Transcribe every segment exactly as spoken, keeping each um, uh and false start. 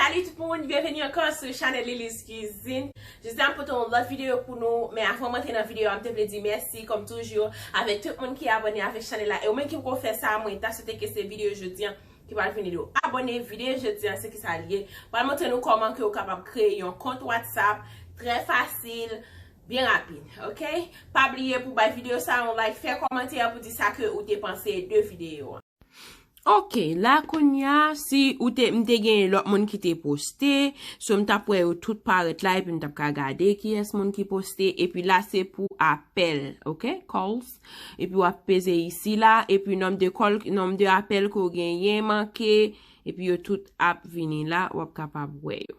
Salut tout moun, byenveni ankò sou chanèl Lily's Cuisine. Jodi a m pote yon lòt videyo pou nou, men avan m antre nan videyo a, m te vle di mèsi, kòm toujou, avèk tout moun ki abòne avèk chanèl la. E ou menm ki poko fè sa, mwen ta swete ke se videyo jodi a ki pral vini yo. Abòne, videyo jodi a, se ki sa l ye. Pral montre nou kòman ke ou kapab kreye yon kont WhatsApp, trè fasil, byen rapid, ok? Pa bliye pou bay videyo sa yon like, fè kòmantè pou di sa ke ou te panse de videyo a. Ok, la kounye a, si ou te, m te gen lòt moun ki te poste, so m t ap wè yo tout parèt la, epi m t ap ka gade kiyès moun ki poste, epi la se pou apèl, ok, calls, epi w ap peze isi la, epi nonm de call, nonm de apèl ke w genyen manke, epi yo tout ap vini la, w ap kapab wè yo.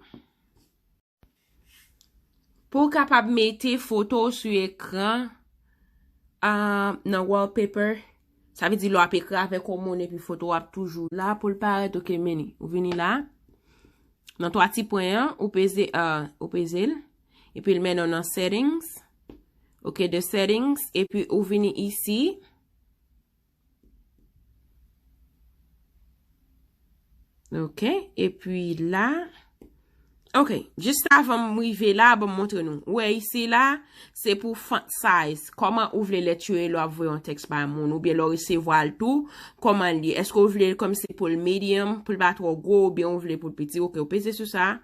Pou w kapab mete foto w sou ekran, ah, nan wallpaper, sa vle di lè w ap ekri avèk yon moun epi foto w ap toujou la pou l parèt, ok, men li. Ou vini la, nan twa ti pwen an, ou peze, ah, ou peze l, epi l mennen w nan settings, ok, de settings, epi ou vini isi, Ok, epi la, ok, jis avan m rive la, ban m montre nou. Ou wè isi la, se pou font size. Kòman ou vle lèt yo ye lè w ap voye yon tèks bay moun, oubyen lè w resevwa l tou, kòman l ye? Èske w vle l kòmsi pou l medium, pou l pa twò gwo, oubyen ou vle pou l piti? Ok, ou peze sou sa.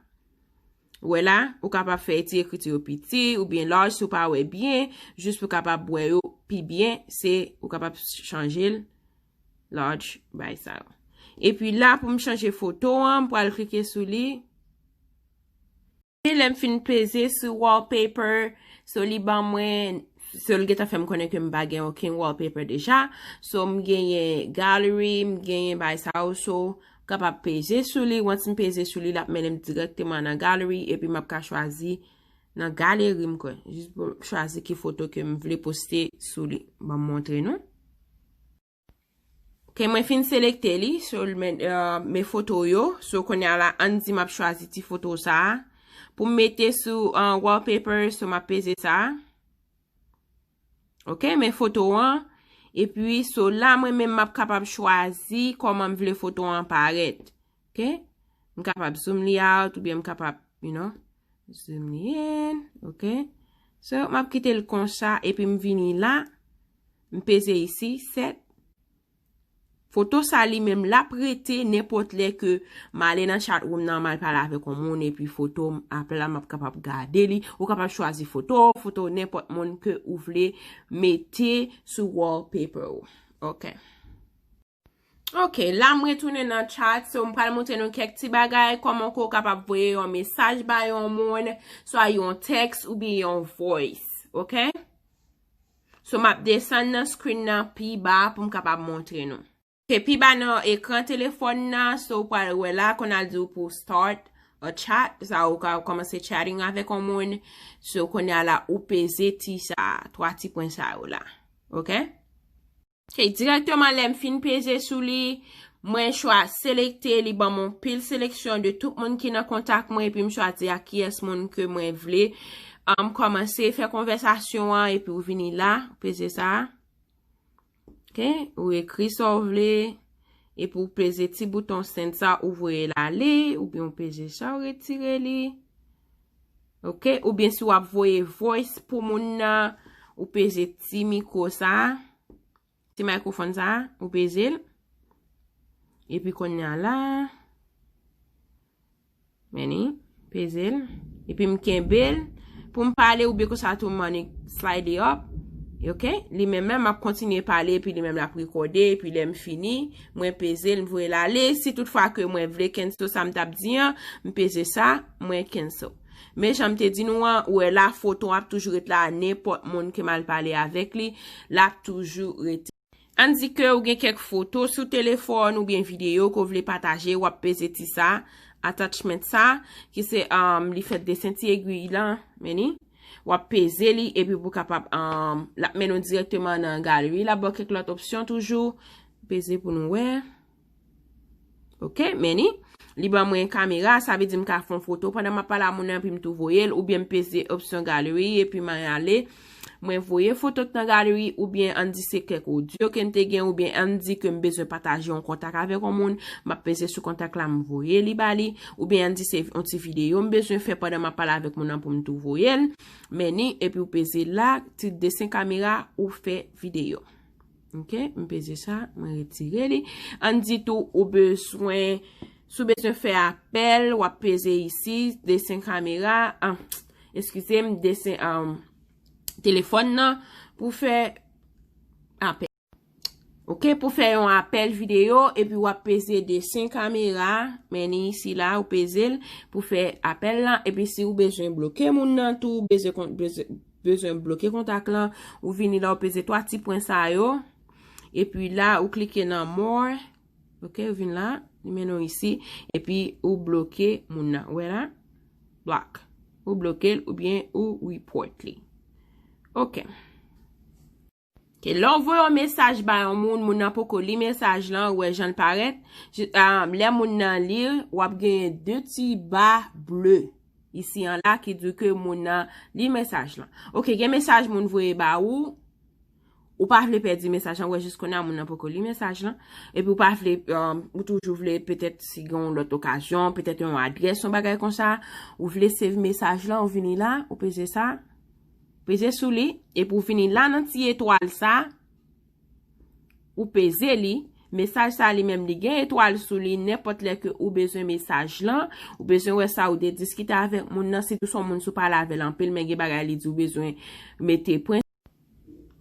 Ou wè la, ou kapab fè ti ekriti yo piti oubyen large si w pa wè byen, jis pou w kapab wè yo pi byen, se ou kapab chanje l large bay sa yo. Epi la, pou m chanje foto an, m pral klike sou li. E lè m fin peze sou wallpaper, so li ban mwen, so l gentan fè m konnen ke m pa gen okenn wallpaper deja. So m genyen gallery, m genyen bay sa yo, so m kapab peze sou li. Once m peze sou li, l ap mennen m dirèkteman nan gallery, epi m ap ka chwazi nan galeri m kwè. Jis pou m chwazi ki foto ke m vle poste sou li. Ban m montre nou. Ok, mwen fin selekte li, so l men, euh, men foto yo. So kounye a la, ann di m ap chwazi ti foto sa a. Pou m mete sou, euh, wallpaper, so m ap peze sa a. Ok, men foto an. Epi, so la, mwen menm m ap kapab chwazi kòman m vle foto an parèt. Ok? M kapab zoom li out, oubyen m kapab, you know, zoom li in. Ok? So, m ap kite l konsa, epi m vini la, m peze isi, set. Foto sa li menm l ap rete nenpòt lè ke m ale nan chat room nan, m al pale avèk yon moun, epi foto m ap la, m ap kapab gade li. Ou kapab chwazi foto, foto nenpòt moun ke ou vle mete sou wallpaper ou. Ok. Ok, la m retounen nan chat, so m pral montre nou kèk ti bagay, kòman ke w kapab voye yon mesaj ba yon moun, swa yon tèks oubyen yon voice, ok? So, m ap desann nan screen nan pi ba pou m kapab montre nou. Ok, pi ba nan ekran telefòn nan, so, ou pral wè la, kounye a l di w pou start a chat, sa ou ka kòmanse chatting avèk yon moun. So, kounye a la, ou peze ti sa, twa ti pwen sa yo la. Ok? Ok, dirèkteman lè m fin peze sou li, mwen chwa selekte, li ban m yon pil seleksyon de tout moun ki nan kontak mwen, epi m chwazi ak kiyès moun ke mwen vle, um, kòmanse fè konvèsasyon an, epi ou vini la, peze sa. Ok, ou ekri sa w vle, epi ou peze ti bouton send sa, ou voye l ale, oubyen ou peze sa, ou retire li. Ok, oubyen si w ap voye voice pou moun nan, ou peze ti mikwo sa. Ti microphone sa, ou peze l. Epi kounye a la, men li, peze l. Epi m kenbe l pou m pale oubyen konsa tou m annik slide li up. Ok? Li menm menm m ap kontinye pale epi li menm l ap rekòde epi lè m fini, mwen peze l, m voye l ale. Si toutfwa ke mwen vle cancel sa m t ap di an, m peze sa, mwen cancel. Men jan m te di nou an, ou wè la, foto ap toujou ret la, nenpòt moun ke m al pale avèk li, l ap toujou rete. Ann di ke ou gen kèk foto sou telefòn oubyen videyo ke w vle pataje, w ap peze ti sa, attachment sa, ki se, um, li fèt de senti egwi lan, men ni. W ap peze li, epi pou kapab, um, l ap mennen w dirèkteman nan galeri, l ap ba w kèk lòt opsyon toujou. Peze pou nou wè. Ok, men ni. Li ban mwen kamera, sa vle di m ka fè yon foto pandan m ap pale a moun nan, epi m tou voye l, oubyen m peze opsyon galeri, epi m ale. Mwen voye foto k nan galri, oubyen ann di se kèk odyo ke m te gen, oubyen ann di ke m bezwen pataje yon kontak avèk yon moun, m ap peze sou kontak la, m voye li ba li, oubyen ann di se yon ti videyo m bezwen fè pandan m ap pale avèk moun nan pou m tou voye l. Men ni, epi ou peze la, ti desen kamera, ou fè videyo. Ok, m peze sa, mwen retire li. Ann di tou, ou bezwen, si w bezwen fè apèl, w ap peze isi, desen kamera, ah, eskize m, desen, um, telefòn nan, pou fè apèl. Ok, pou fè yon apèl videyo, epi w ap peze desen kamera, men ni isi la, ou peze l pou fè apèl la, epi si ou bezwen bloke moun nan tou, bezwen kon-, bezwen, bezwen bloke kontak lan, ou vini la, ou peze twa ti pwen sa yo, epi la, ou klike nan more, ok, ou vin la, li mennen w isi, epi ou bloke moun nan, ou wè la, block, ou bloke l, oubyen ou report li. Ok. Ke lè w voye yon mesaj ba yon moun, moun nan poko li mesaj lan, ou wè jan l parèt. Ji-, ah, lè moun nan li, w ap genyen de ti ba ble isi an la ki di ke moun nan li mesaj lan. Ok, gen mesaj moun voye ba ou, ou pa vle pèdi mesaj lan, ou wè jis kounye a moun nan poko li mesaj lan, epi ou pa vle, um, ou toujou vle petèt si gen yon lòt okazyon, petèt yon adrès, yon bagay konsa, ou vle save mesaj lan, ou vini la, ou peze sa, peze sou li, epi ou vini la nan ti etwal sa, ou peze li, mesaj sa li menm li gen etwal sou li, nenpòt lè ke ou bezwen mesaj lan, ou bezwen wè sa ou te diskite avèk moun nan, sitou se yon moun si w pale avè l anpil, men gen bagay li di ou bezwen mete pwen.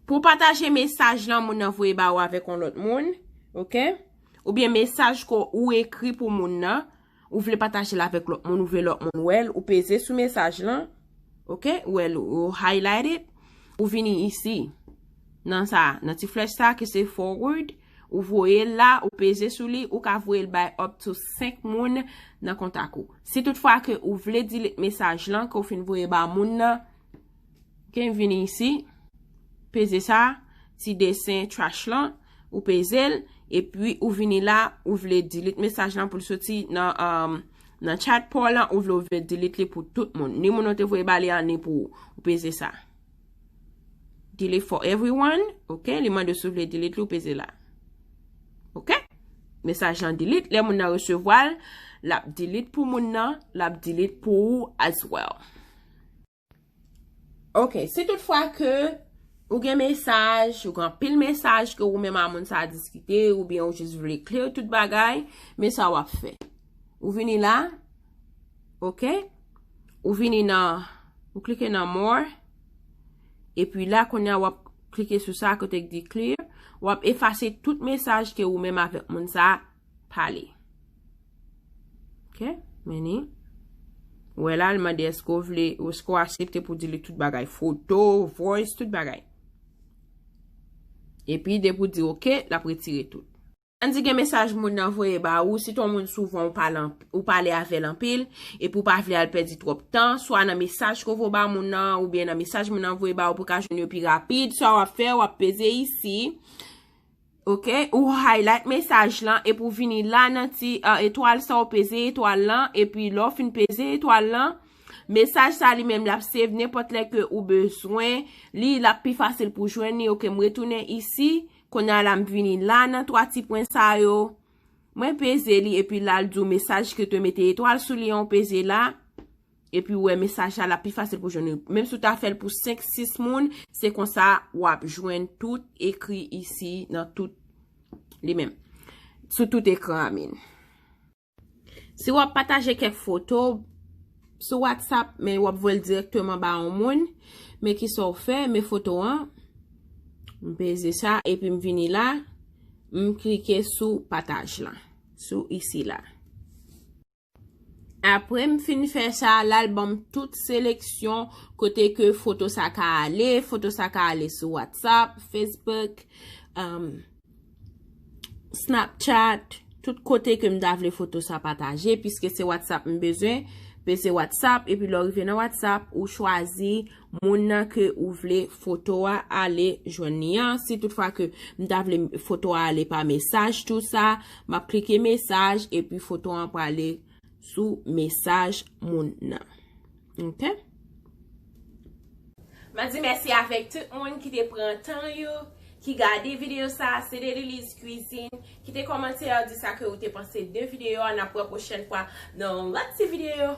Pou w pataje mesaj lan moun nan voye ba ou avèk yon lòt moun, ok? Oubyen mesaj ke ou ekri pou moun nan, ou vle pataje l avèk lòt moun, ou vle lòt moun wè l, ou peze sou mesaj lan, ok? Ou wè l, ou highlight it, ou vini isi, nan sa, nan ti flèch sa ki se forward, ou voye l la, ou peze sou li, ou ka voye l bay up to senk moun nan kontak ou. Si toutfwa ke ou vle delete mesaj lan ke w fin voye ba moun nan, ok, vini isi, peze sa, ti desen trash lan, ou peze l, epi ou vini la, ou vle delete mesaj lan pou l soti nan, um, nan chat pa w lan, ou vle, ou vle delete li pou tout moun. Ni moun ou te voye ba li an, ni pou ou. Ou peze sa. Delete for everyone, ok? Li mande si w vle delete li, ou peze la. Ok? Mesaj lan delete, lè moun nan resevwa l, l ap delete pou moun nan, l ap delete pou ou as well. Ok, si toutfwa ke ou gen mesaj, ou gen anpil mesaj ke ou menm a moun sa a diskite, oubyen ou jis vle clear tout bagay, men sa w ap fè. Ou vini la, ok? Ou vini nan, ou klike nan more, epi la kounye a w ap klike sou sa kote k di clear, w ap efase tout mesaj ke ou menm avèk moun sa a pale. Ok, men ni. Ou wè la, l mande èske w vle, èske w aksepte pou delete tout bagay, foto, voice, tout bagay. Epi, depi w di ok, l ap retire tout. Ann di gen mesaj moun nan voye ba ou, sitou yon moun souvan ou pale anp-, ou pale avè l anpil, epi w pa vle al pèdi twòp tan, swa nan mesaj ke w voye ba moun nan, oubyen nan mesaj moun nan voye ba ou pou w ka jwenn yo pi rapid, sa w ap fè, w ap peze isi. Ok, ou highlight mesaj lan epi w vini la nan ti, uh, etwal sa, ou peze etwal lan, epi lè w fin peze etwal lan, mesaj sa li menm l ap save nenpòt lè ke ou bezwen li, l ap pi fasil pou jwenn li. Ok, m retounen isi, kounye a la m vini la nan twa ti pwen sa yo, mwen peze li, epi la l di w mesaj ke te mete etwal sou li an, ou peze la. Epi w wè mesaj la, l ap pi fasil pou jwenn ou. Menm si w ta fè l pou senk, sis moun, se konsa w ap jwenn tout ekri isi nan tout li menm. Sou tout ekran, I mean. Si w ap pataje kèk foto sou WhatsApp, men w ap voye l dirèkteman ba yon moun, men kisa w fè, men foto an, m peze sa, epi m vini la, m klike sou pataj lan, sou isi la. Apre m fin fè sa, la l ban m tout seleksyon kote ke foto sa ka ale, foto sa ka ale sou WhatsApp, Facebook, um, Snapchat, tout kote ke m ta vle foto sa pataje, piske se WhatsApp m bezwen, peze WhatsApp, epi lè w rive nan WhatsApp, ou chwazi moun nan ke ou vle foto a ale jwenn li an. Si toutfwa ke m ta vle foto a ale pa mesaj tou sa, m ap klike mesaj epi foto an prale sou mesaj moun nan. Ok? M ap di mèsi avèk tout moun ki te pran tan yo, ki gade videyo sa, se Dailylise Cuisine. Kite kòmantè, di sa ke ou te panse de videyo a. N ap wè pwochèn fwa nan yon lòt ti videyo.